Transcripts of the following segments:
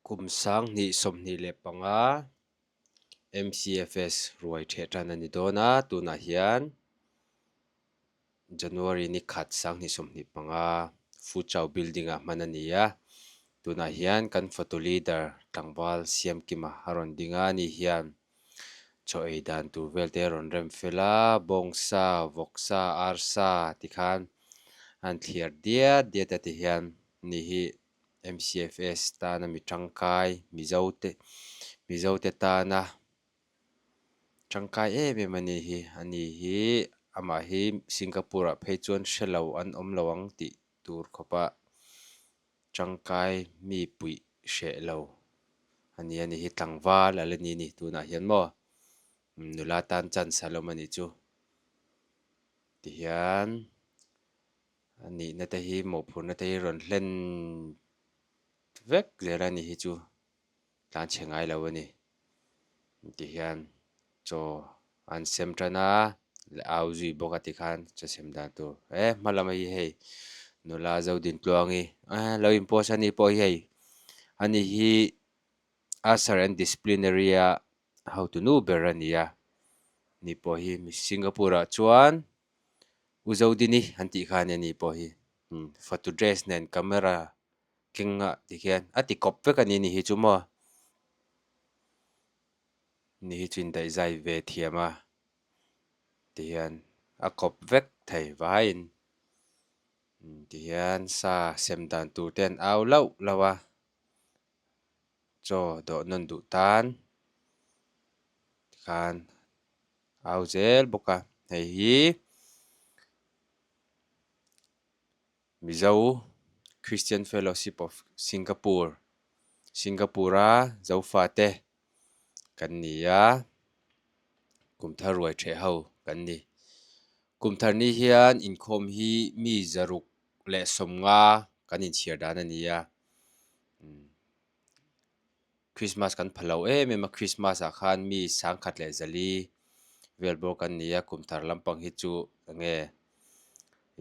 Kum 2025 MCFS ruai ṭheh ṭan a ni dawn a, tunah hian January ni khat 2025 Foochow building ah hman a ni a, tunah hian kan photo leader tlangval Siamkima a rawn ding a, ani hian chaw ei dan tur vel te a rawn rem fel a, bawngsa, vawksa, arsa tikhan a han thliar diat diat a tihian ani hi MCFS tana mi tangkai Mizote Mizote tana tangkai em em a ni hi a ni hi amah hi Singapore ah phei chuan hre lo an awm lo ang tih tur khawpa tangkai mi puih hreh lo a ni a ni hi tlangval a la ni a ni tunah hian maw nula tan chance a la awm a nih chu tihian. A nihna te hi mawhphurhna te hi rawn hlen vek zel a ni hi chu tlan chhe ngai lo a ni tihian chaw an sem tan a leh au zui bawk a tikhan chaw sem dan tur e hma lam a hi hei nula Zodintluangi eh lo in post a ni pawh hi hei ani hi usher and disciplinary a hotu nu ber a ni a ni pawh hi Singapore ah chuan. U Zodini an tih kha ania ni pawh hi umm fatu dress nen camera keng ah ti khian a ti kawp vek a ni ni hi chu maw ni hi chu indaih zai ve thiam a ti hian a kawp vek thei vaiin umm ti hian sa sem dan tur te an au lauh lauh a chaw dawh nawn duh tan tikhan. Au zel bawk a hei hi Mizo Christian Fellowship of Singapore Singapore a Zofa te kan ni a kum thar ruai ṭheh ho kan ni kum thar ni hian inkhawm hi mi 150 kan inchhiar dan a ni a umm. Christmas kan pha lo em em a Christmas ah khan mi 1100 vel bawk an ni a kum thar lampang hi chu enge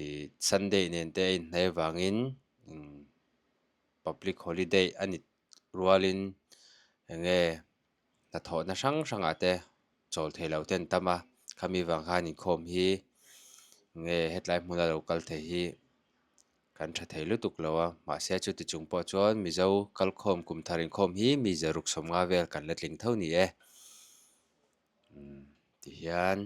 ih Sunday nen te a inhnai avangin umm public holiday a ni rualin enge hnathawhna hrang hrangah te chawl thei lo te an tam a khami vang khan inkhawm hi enge hetlai hmuna lo kal thei hi. Kan tha thei lutuk lo a, mahse chuti chung pawh chuan Mizo kalkhawm kum thar inkhawm hi mi 150 vel kan la tling tho ni e. Umm tihian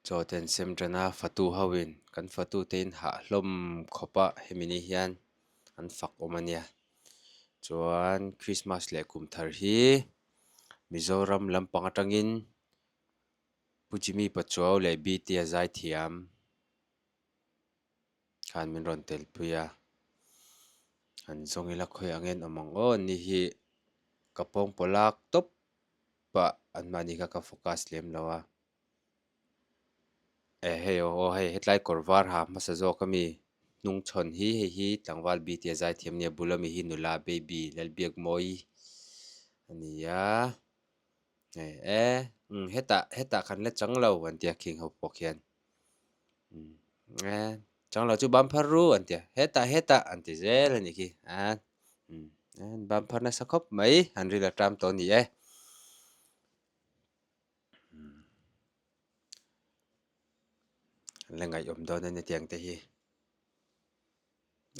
chaw te an sem tan a, fatu ho in kan fatu te in hah hlawm khawp a hemi ni hian an fak awm a nia. Chuan Christmas leh kum thar hi Mizoram lampang atangin Pu Jimmy Pachuau leh Btea zaithiam. Khan min rawn telpui a, han zawng ila khawi ang en awm ang aw ni hi ka pawng paw lak tawp ah anmahni kha ka focus lem lo a, eh hei aw aw hei hetlai kawr var ha hmasa zawk ami hnung chhawn hi hei hi tlangval bta zaithiam nia bul ami hi nula baby Lalbiakmawii a ni a. Hei e umm hetah hetah kan la chang lo an tia khing ho pawh khian umm e chang lo chu ban phar ru an tia hetah hetah an ti zel a nih khi a umm an ban phar nasa khawp mai an ril a ṭam tawh a ni e. An la ngaihawm dawn a ni tiang te hi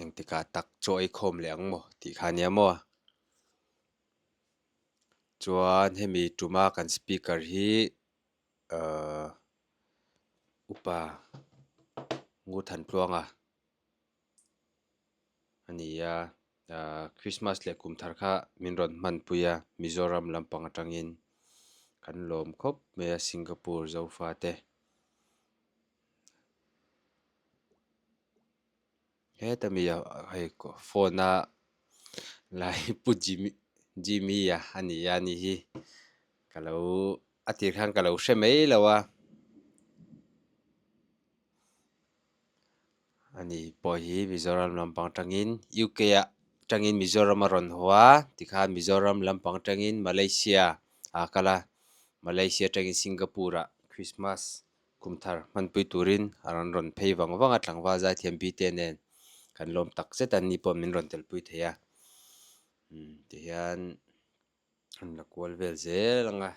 engtikah tak chaw ei khawm leh ang maw tih kha ania maw. Chuan hemi tuma kan speaker hi ahh upa Ngurthantluanga a ni a ahh Christmas leh kum thar kha min rawn hmanpui a Mizoram lampang atangin kan lawm khawp mai a Singapore Zofa te. Heta mi hei phone a lai pu Jimmy Jimmy a a ni a ni hi ka lo a tir khan ka lo hre mai lo a ani pawh hi Mizoram lampang atangin UK ah atangin Mizoram a rawn haw a tikhan Mizoram lampang atangin Malaysia ah a kal a Malaysia atangin Singapore ah Christmas Kum thar hmanpui turin a rawn rawn phei vang vang a, tlangval zaithiam bite nen kan lawm tak zet a, ni pawh min rawn telpui thei a. Umm tihian an la kual vel zel ang a.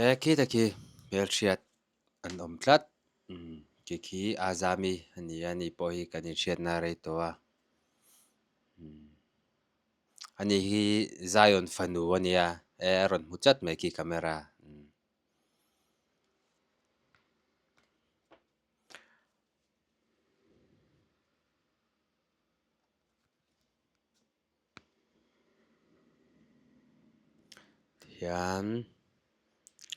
E khita khi hmelhriat an awm tlat umm khi khi Azami a ni a ni pawh hi kan inhriatna a rei tawh a umm ani hi Zion fanu a nia e a rawn hmu chat mai khi camera umm. Tihian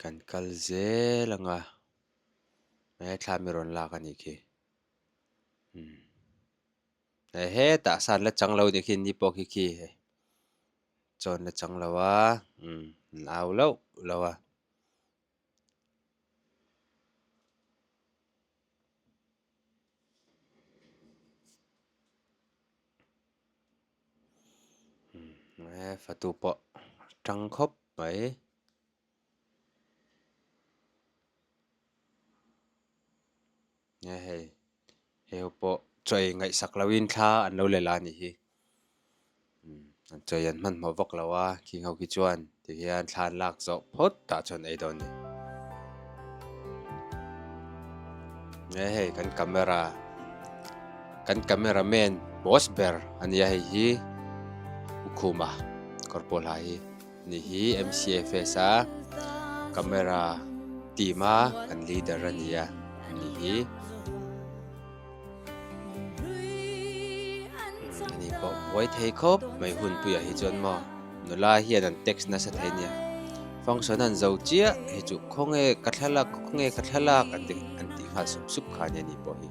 kan kal zel ang a he thla mi rawn lak a nih khi umm he hetah san la chang lo nih khi ni pawh khi khi chawn la chang lo a umm an au loh loh a. He fatu pawh tang khawp mai. Nge hei heu pawh chawi ngaihsak loin thla an lo lel a nih hi an chawi an hmanhmawh vak lo a khing ho khi chuan tihian thla an lak zawh phawt tah chuan ei dawn a ni. Nge hei kan camera kan camera man boss ber a nia hei hi U Khuma kawr pawl ha hi. Ni hi MCFS a camera team a kan leader a ni a ni hi ani pawh buai thei khawp mai hun puiah hi chuan maw nula hian an text nasa thei nia function an zo chiah hei chu khawnge ka thlalak khawnge ka thlalak an ti an tih nghal sup sup kha ania ni pawh hi.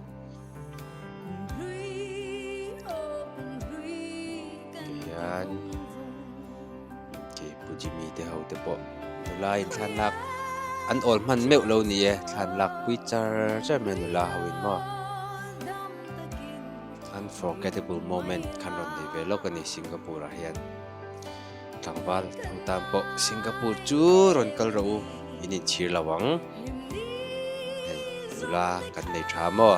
Tihian khi Pu Jimmy te ho te pawh nula in thlan lak an awl hman meuh lo ni e thlan lak pui char char mai a nula ho in maw unforgettable moment khan rawn nei ve lawk a ni Singapore ah hian tlangval ho tan pawh Singapore chu rawn kal rawh u in inchhir lo ang hei nula kan nei tha maw.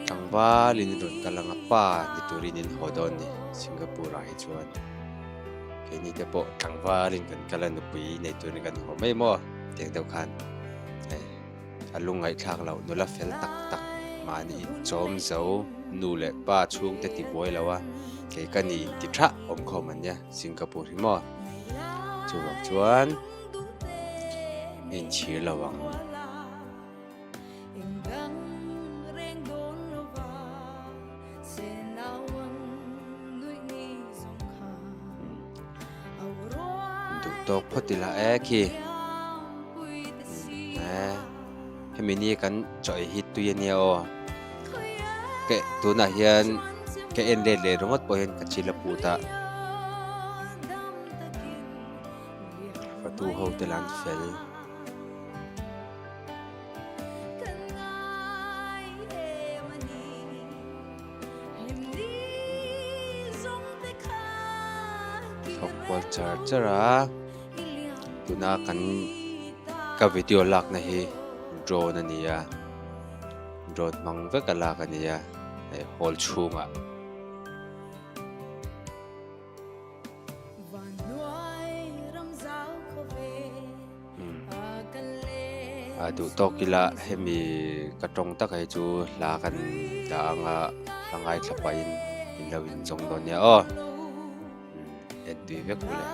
Tlangval in rawn kal ang a pa ni turin in haw dawn ni Singapore ah hi chuan keini te pawh tlangval in kan kal a nupui nei turin kan haw mai maw tiang deuh khan hei a lungngaihthlak loh nula fel tak tak mahni in chawm zo nu leh pa chhungte ti buai lo a kei ka ni in ti thah awm khawm an nia Singapore hi maw chuvang chuan inchhir lo ang. Duh tawk phawt ila e khi e hemi ni kan chaw ei hi tui ania aw ka tunah hian ka en let leh ringawt pawh hian ka chil a put a fatu ho te lah an fel. Thawk kual char char a tuna kan ka video lakna hi drone a ni a drone hmang vek a lak a ni a hei hall chhungah. A duh tawk ila hemi ka tawng tak hi chu hla kan dah ang a hla ngaithla pahin in lo inzawng dawn nia aw en tui vek ule.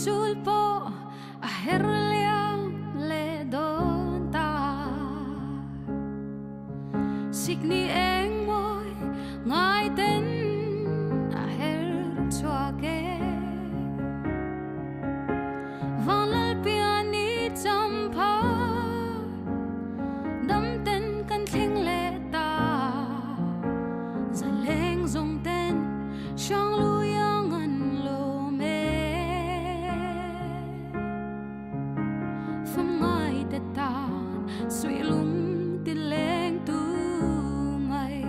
sul pawh a her liam leh dawn ta. Sikni eng mawi ngai ten a her chhuak e. Vanlalpian i champha dam ten kan thleng leh ta. Zaleng zawng ten Hrangluiang an lawm e. Fam ngai te tan suih lung ti leng tu mai.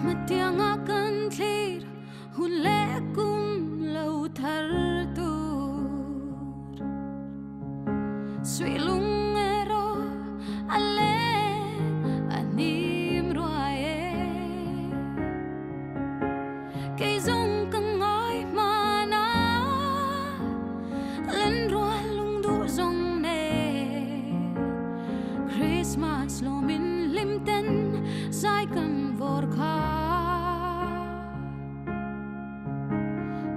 Hmatianga kan thlir hun leh kum lo thar tur. Suih lung erawh a leng a hnim ruai e. Kei zawng ka ngai hman a, len rual lung duh zawng nen. Christmas lawmin hlim ten zai kan vawr kha.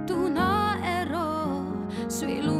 Tuna erawh suih lung.